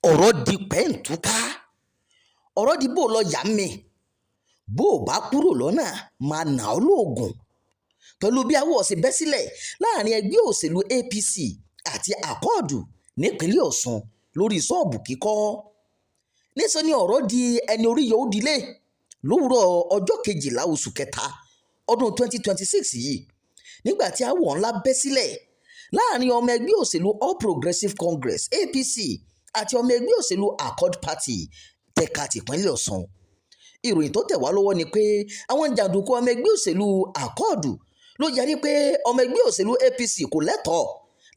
Ọ̀rọ̀ di pẹ́ǹtùká, ọ̀rọ̀ di bó lọ yá mi, bó o bá kúrò lọ́nà máa nà ọ́ lóògùn. Pẹ̀lú bí aáwọ̀ ṣe bẹ́ sílẹ̀ láàrin ẹgbẹ́ òṣèlú APC àti Accord nípínlẹ̀ Ọ̀ṣun lórí ṣọ́ọ̀bù kíkọ́. Níṣẹ́ ni ọ̀rọ̀ di ẹni orí yọ ó dilé lówùúrọ̀ ọjọ́ 12 oṣù kẹta ọdún 2026 yìí, nígbà tí aáwọ̀ ńlá bẹ́ sílẹ̀ láàrin ọmọ ẹgbẹ́ òṣèlú All Progressives Congress (APC) àti ọmọ ẹgbẹ́ òṣèlú Accord Party tẹ̀ka tìpínlẹ̀ Ọ̀ṣun. Ìròyìn tó tẹ̀ wá lọ́wọ́ ni pé àwọn jàǹdùkú ọmọ ẹgbẹ́ òṣèlú Accord ló yarí pé ọmọ ẹgbẹ́ òṣèlú APC kò lẹ́tọ̀ọ́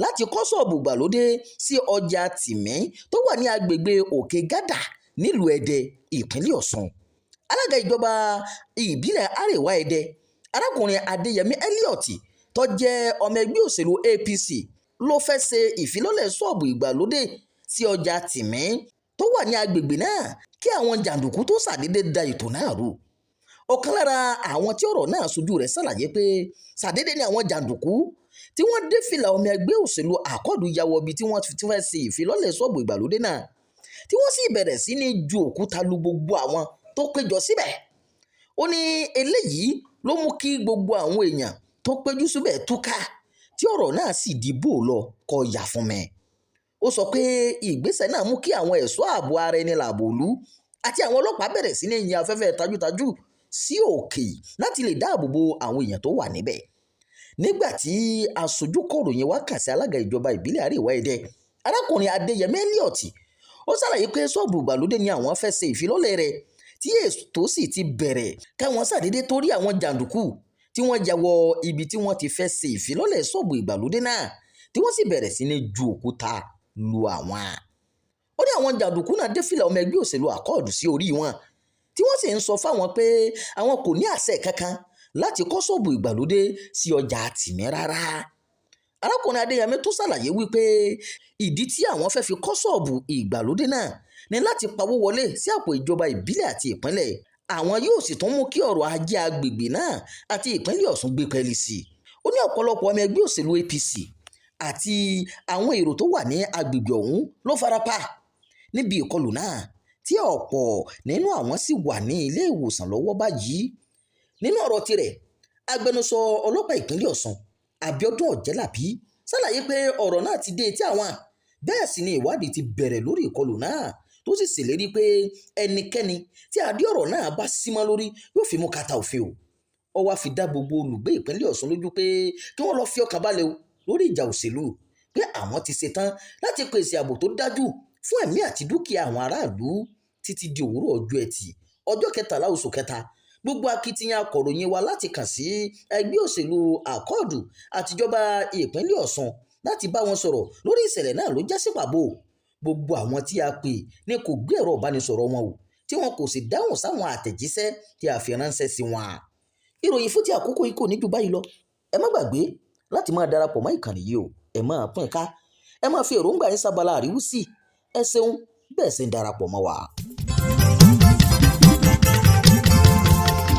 láti kọ́ ṣọ́ọ̀bù ìgbàlódé sí ọjà Tìmí tó wà ní agbègbè Òkè Gádà nílùú Ẹdẹ, ìpínlẹ̀ Ọ̀ṣun. Alága ìjọba ìbílẹ̀ Àríwá Ẹdẹ, arákùnrin Adéyẹmí Elliot, tó jẹ́ ọmọ ẹgbẹ́ òṣèlú APC, ló fẹ́ ṣe ìfilọ́lẹ̀ ṣọ́ọ̀bù ìgbàlódé sí ọjà Tìmí tó wà ní agbègbè náà kí àwọn jàǹdùkú tó ṣàdédé da ètò náà rú. Ọ̀kan lára àwọn tí ọ̀rọ̀ náà ṣojú rẹ̀ ṣàlàyé pé ṣàdédé ni àwọn jàǹdùkú tí wọ́n dé fìlà ọmọ ẹgbẹ́ òṣèlú Accord ya wọ ibi tí wọ́n ti fẹ́ ṣe ìfilọ́lẹ̀ ṣọ́ọ̀bù ìgbàlódé náà, tí wọ́n sì bẹ̀rẹ̀ sí ní ju òkúta lu gbogbo àwọn tó péjọ síbẹ̀. Ó ní eléyìí ló mú kí gbogbo àwọn èèyàn tó péjú síbẹ̀ túká, tí ọ̀rọ̀ náà sì di bó lọ kó yà fún mi. Ó sọ pé ìgbésẹ̀ náà mú kí àwọn ẹ̀ṣọ́ ààbò ara ẹni láàbò ìlú àti àwọn ọlọ́pàá bẹ̀rẹ̀ sí ní yin afẹ́fẹ́ tajútajú sí òkè láti lè dáàbò bo àwọn èèyàn tó wà níbẹ̀. Nígbà tí aṣojú kọ̀ròyìn wá kàn sí alága ìjọba ìbílẹ̀ Àríwá Ẹdẹ, arákùnrin Adéyẹmí Elliot, ó ṣàlàyé pé ṣọ́ọ̀bù ìgbàlódé ni àwọn fẹ́ ṣe ìfilọ́lẹ̀ rẹ̀, tí ètò sì ti bẹ̀rẹ̀ káwọn ṣàdédé torí àwọn jàǹdùkú tí wọ́n ya wọ ibi tí wọ́n ti fẹ́ ṣe ìfilọ́lẹ̀ ṣọ́ọ̀bù ìgbàlódé náà, tí wọ́n sì bẹ̀rẹ̀ sí ní ju òkúta lu àwọn. Ó ní àwọn jàǹdùkú náà dé fìlà ọmọ ẹgbẹ́ òṣèlú Accord sí orí wọn, tí wọ́n sì ń sọ fáwọn pé àwọn kò ní àṣẹ kankan láti kọ́ ṣọ́ọ̀bù ìgbàlódé sí ọjà Tìmí rárá. Arákùnrin Adéyẹmí tún ṣàlàyé wípé ìdí tí àwọn fẹ́ fi kọ́ ṣọ́ọ̀bù ìgbàlódé náà ní láti pawó wọlé sí àpò ìjọba ìbílẹ̀ àti ìpínlẹ̀. Àwọn yóò sì tún mú kí ọrọ̀ ajé agbègbè náà àti ìpínlẹ̀ Ọ̀ṣun gbé pẹ́ẹ́lí sí i. Ó ní ọ̀pọ̀lọpọ̀ ọmọ ẹgbẹ́ òṣèlú APC àti àwọn èrò tó wà ní agbègbè ọ̀hún ló farapa níbi ìkọlù náà, tí ọ̀pọ̀ nínú àwọn sì wà ní ilé ìwòsàn lọ́wọ́ báyìí. Nínú ọ̀rọ̀ tirẹ̀, agbẹnusọ ọlọ́pàá ìpínlẹ̀ Ọ̀ṣun, Abíọ́dún Ọ̀jẹ́lábí, ṣàlàyé pé ọ̀rọ̀ náà ti dé etí àwọn, bẹ́ẹ̀ sì ni ìwádìí ti bẹ̀rẹ̀ lórí ìkọlù náà, tó sì ṣèlérí pé ẹnikẹ́ni tí adé ọ̀rọ̀ náà bá símọ́ lórí yóò fi mú kàtà òfin o. Ó wáá fi dá gbogbo olùgbé ìpínlẹ̀ Ọ̀ṣun lójú pé kí wọ́n lọ́ọ́ fi ọkàn balẹ̀ o lórí ìjà òṣèlú, pé àwọn ti ṣetán láti pèsè ààbò tó dájú fún ẹ̀mí àti dúkìá àwọn aráàlú títí di òwúrọ̀ ọjọ́ Ẹtì ọjọ́ 13 oṣù kẹta. Gbogbo akitiyan akọ̀ròyìn wa láti kàn sí ẹgbẹ́ òṣèlú Accord àtijọba ìpínlẹ̀ Ọ̀ṣun láti bá wọn sọ̀rọ̀ lórí ìṣẹ̀lẹ̀ náà ló já sí pàbó. Gbogbo àwọn tí a pè ní kò gbé ẹ̀rọ ìbánisọ̀rọ̀ wọn o, tí wọn kò sì dáhùn sáwọn àtẹ̀jíṣẹ́ tí a fi ránṣẹ́ sí wọn. Ìròyìn fún ti àkókò yìí kò ní ju báyìí lọ. Ẹ má gbàgbé láti máa darapọ̀ mọ́ ìkànnì yìí o. Ẹ máa pín ká. Ẹ máa fi èròǹgbà yín sábàlá àríwísí. Ẹ ṣeun bẹ́ẹ̀ sì ń darapọ̀ mọ́ wa.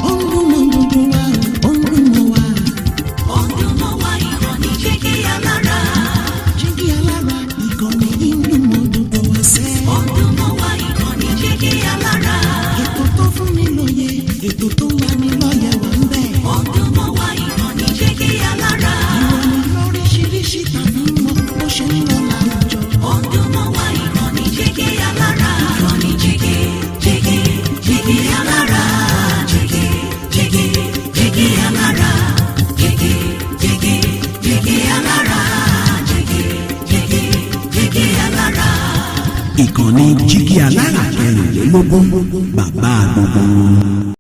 Ó ń dún mọ́ gbogbo wa, ó ń dún mọ́ wa. Ó ń dún mọ́ wa, ìkànnì Jígí Alára. Jígí Alára, ìkànnì yìí ń dún mọ́ gbogbo wa sẹ́. Ó ń dún mọ́ wa, ìkànnì Jígí Alára. Ètò tó fún ni lóye, ètò tó ń lani lọ́yẹ̀ wà ń bẹ̀. Ó ń dún mọ́ wa, ìkànnì Jígí Alára. Ìròyìn lóríṣiríṣi tàbí mọ bó ṣe ń lọ láwùjọ. Ó ń dún mọ́ wa, ìkànnì Jígí Alára. Ìkànnì Jígí, Jígí, Jígí Alára. Jígí, Jígí, Jígí Alára. Jígí, Jígí, Jígí Alára. Jígí, Jígí, Jígí Alára. Ìkànnì Jígí Alára 24, bàbá gbogbo wọn.